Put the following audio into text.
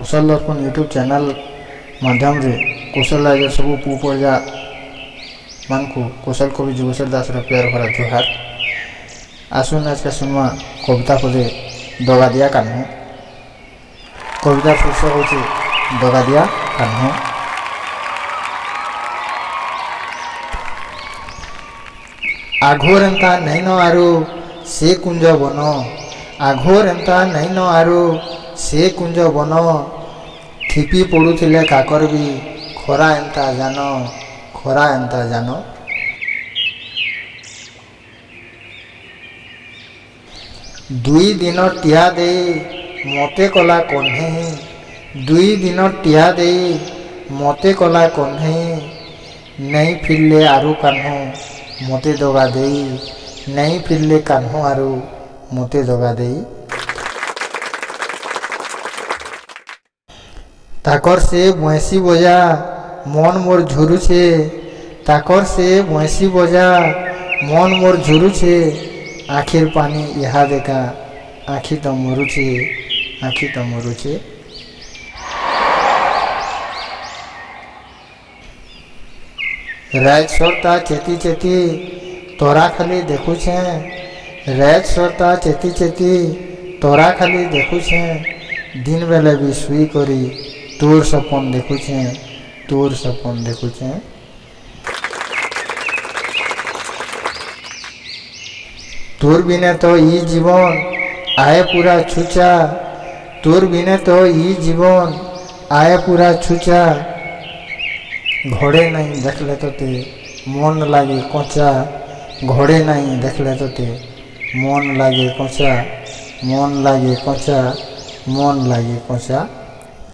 କୋଶଲ ଦର୍ପଣ YouTube channel ମାଧ୍ୟମରେ କୋଶଲ ରାଜ୍ୟର ସବୁ ପୁଅ ପ୍ରଜା ମାନଙ୍କୁ କୋଶଲ କବି ଯୁଗେଶ୍ୱର ଦାସର ପ୍ୟାର ଭରା ଜୁହାର। ଆସୁନ୍ ଆଜକା ଶୁଣମା କବିତା ପଦେ ଦଗାଦିଆ କାହ୍ନୁ। କବିତାର ଶୀର୍ଷକ ହେଉଛି ଦଗାଦିଆ କାହ୍ନୁ। ଆଘୋର ଏନ୍ତା ନାଇଁନ ଆରୁ ସେ କୁଞ୍ଜ ବନ, ଆଘୋର ଏନ୍ତା ନାଇଁନ ଆରୁ ସେ କୁଞ୍ଜ ବନ, ଥିପି ପଡ଼ୁଥିଲେ କାକର ବି ଖରା ଏନ୍ତା ଜାନ, ଖରା ଏନ୍ତା ଜାନ। ଦୁଇ ଦିନ ଟିହା ଦେଇ ମତେ କଲା କହ୍ନେଇ, ଦୁଇ ଦିନ ଟିହା ଦେଇ ମତେ କଲା କହ୍ନେଇ, ନେଇ ଫିରଲେ ଆରୁ କାହ୍ନୁ ମତେ ଦଗା ଦେଇ, ନେଇ ଫିରଲେ କାହ୍ନୁ ଆରୁ ମତେ ଦଗା ଦେଇ। ତାକର ସେ ବଇଁଶୀ ବଜା ମନ ମୋର୍ ଝୁରୁଛେ, ତାକର ସେ ବଇଁଶୀ ବଜା ମନ ମୋର୍ ଝୁରୁଛେ, ଆଖିର୍ ପାନି ଇହା ଦେଖା ଆଖି ତ ମରୁଛେ, ଆଖି ତ ମରୁଛେ। ରାଏତ୍ ସରତା ଚେତି ଚେତି ତରା ଖାଲି ଦେଖୁଛେଁ, ରାଏତ୍ ସରତା ଚେତି ଚେତି ତରା ଖାଲି ଦେଖୁଛେଁ, ଦିନ୍ ବେଲେ ବି ଶୁଇ କରି ତୋର୍ ସପନ୍ ଦେଖୁଛେଁ, ତୋର୍ ସପନ୍ ଦେଖୁଛେଁ। ତୋର୍ ବିନେ ତ ଇ ଜୀବନ୍ ଆଏ ପୁରା ଛୁଚା, ତୋର୍ ବିନେ ତ ଇ ଜୀବନ୍ ଆଏ ପୁରା ଛୁଚା, ଘଡ଼େ ନାଇଁ ଦେଖଲେ ତୋତେ ମନ୍ ଲାଗେ କଞ୍ଚା, ଘଡ଼େ ନାଇଁ ଦେଖଲେ ତୋତେ ମନ୍ ଲାଗେ କଞ୍ଚା, ମନ୍ ଲାଗେ କଞ୍ଚା, ମନ୍ ଲାଗେ କଞ୍ଚା।